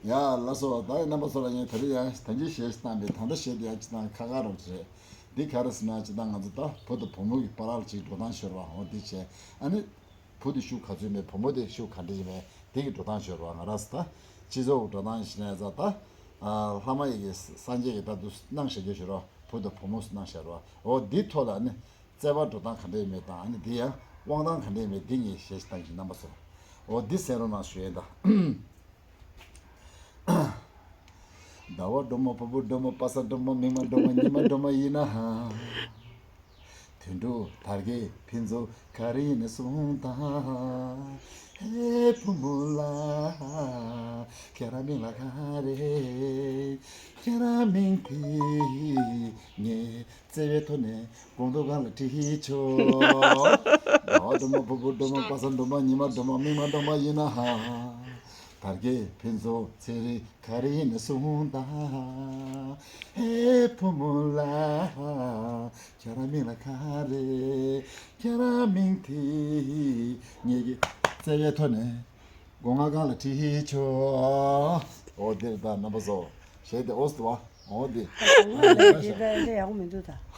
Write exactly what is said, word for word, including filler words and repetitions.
ཡ་ལགས་སོ། ད་རྣམ་པ་ཚོ་ལ་ངས་ད་རེས་ཡང་ད་གིན་གཞས་ཤིག་བཏང་པས། ད་ལྟ་གཞས་དེ་ཡང་སྤྱིར་བཏང་ཁ་ཁ་རོགས་ཅིག་རེད། འདི་ག་རེ་ཟེར་ན་སྤྱིར་བཏང་ང་ཚོ་ད་བུ་དང་བུ་མོ་གི་བར་ལ་ཅིག་འགྲོ་སྟངས་ཤོར་བ་འོ་འདི་བྱས། ཨ་ནི་བུ་དེ་ཤུགས་ག་ཚོད་མེད། བུ་མོ་དེ་ཤུགས་ག་འདྲ་ཡིན་མེད་དེ་གི་འགྲོ་སྟངས་ཤོར་བ། ང་རང་ཚོ་ད་སྤྱི་ཚོགས་ཀྱི་འགྲོ་སྟངས་ཤིག་ནས་ད་ལྷ་མ་ཡི་གི་སངས་རྒྱས་ཀྱི་ད་དུ་གནང་བཞག་རྒྱུ་ཤོར་བ། བུ་དང་བུ་མོ་གནང་བཞག་རོགས། འོ་འདི་ཐོག་ལ་ནི་བརྩེ་བ་འགྲོ་སྟངས་ག་འདྲ་མེད་དང་། ཨ་ནི་འདི་ཡང་དབང་ཐང་ག་འདྲ་མེད། འདི་ངས་གཞས་ཤིག་བཏང་གི་རྣམ་པ་ཚོ། འོ་འདི་གསན་རོགས་གནང་ཞུ་ཡས་ད། ཟླ་བ་སྒྲོལ་མ། ཕུར་བུ་སྒྲོལ་མ། པ་སངས་སྒྲོལ་མ། མིག་དམར་སྒྲོལ་མ། ཉི་མ་སྒྲོལ་མ་ཡིན་ན་ཧ། དོན་གྲུབ་དར་རྒྱས་ཕུན་ཚོགས་ག་རེ་ཡིན་ན་གསུངས་དང་། ཧེ་བུ་མོ་ལགས། ཁྱེད་རང་མིང་ལ་ག་རེ། ཁྱེད་རང་མིང་དེ་ངས་བརྩེ་བའི་ཐོག་ནས་དགོང་དྲོ་སྒང་ལ་བྲིས་ཆོག་ཟླ་བ་སྒྲོལ་མ། ཕུར་བུ་སྒྲོལ་མ། པ་སངས་སྒྲོལ་མ། ཉི་མ་སྒྲོལ་མ། མིག་དམར་སྒྲོལ་མ་ཡིན་ན་ཧ། དར་རྒྱས་ཕུན་ཚོགས་ཚེ་རིང་ག་རེ་ཡིན་ན་གསུངས་དང་། ཧེ་བུ་མོ་ལགས། ཁྱེད་རང་མིང་ལ་ག་རེ། ཁྱེད་རང་མིང་དེ་ངེད་ཀྱི་བརྩེ་བའི་ཐོག་ནས་སྒོ་ང་སྒང་ལ་བྲིས་ཆོག་འོ་འདིར་ད་རྣམ་པ་ཚོ། གཞས་དེ་འོ་སི་དུ་བ། འོ་འདི། ང་ལ་ཡག་ཤག་འདི་ད་འདི་ཡག་པོ་མི་འདུག་ད།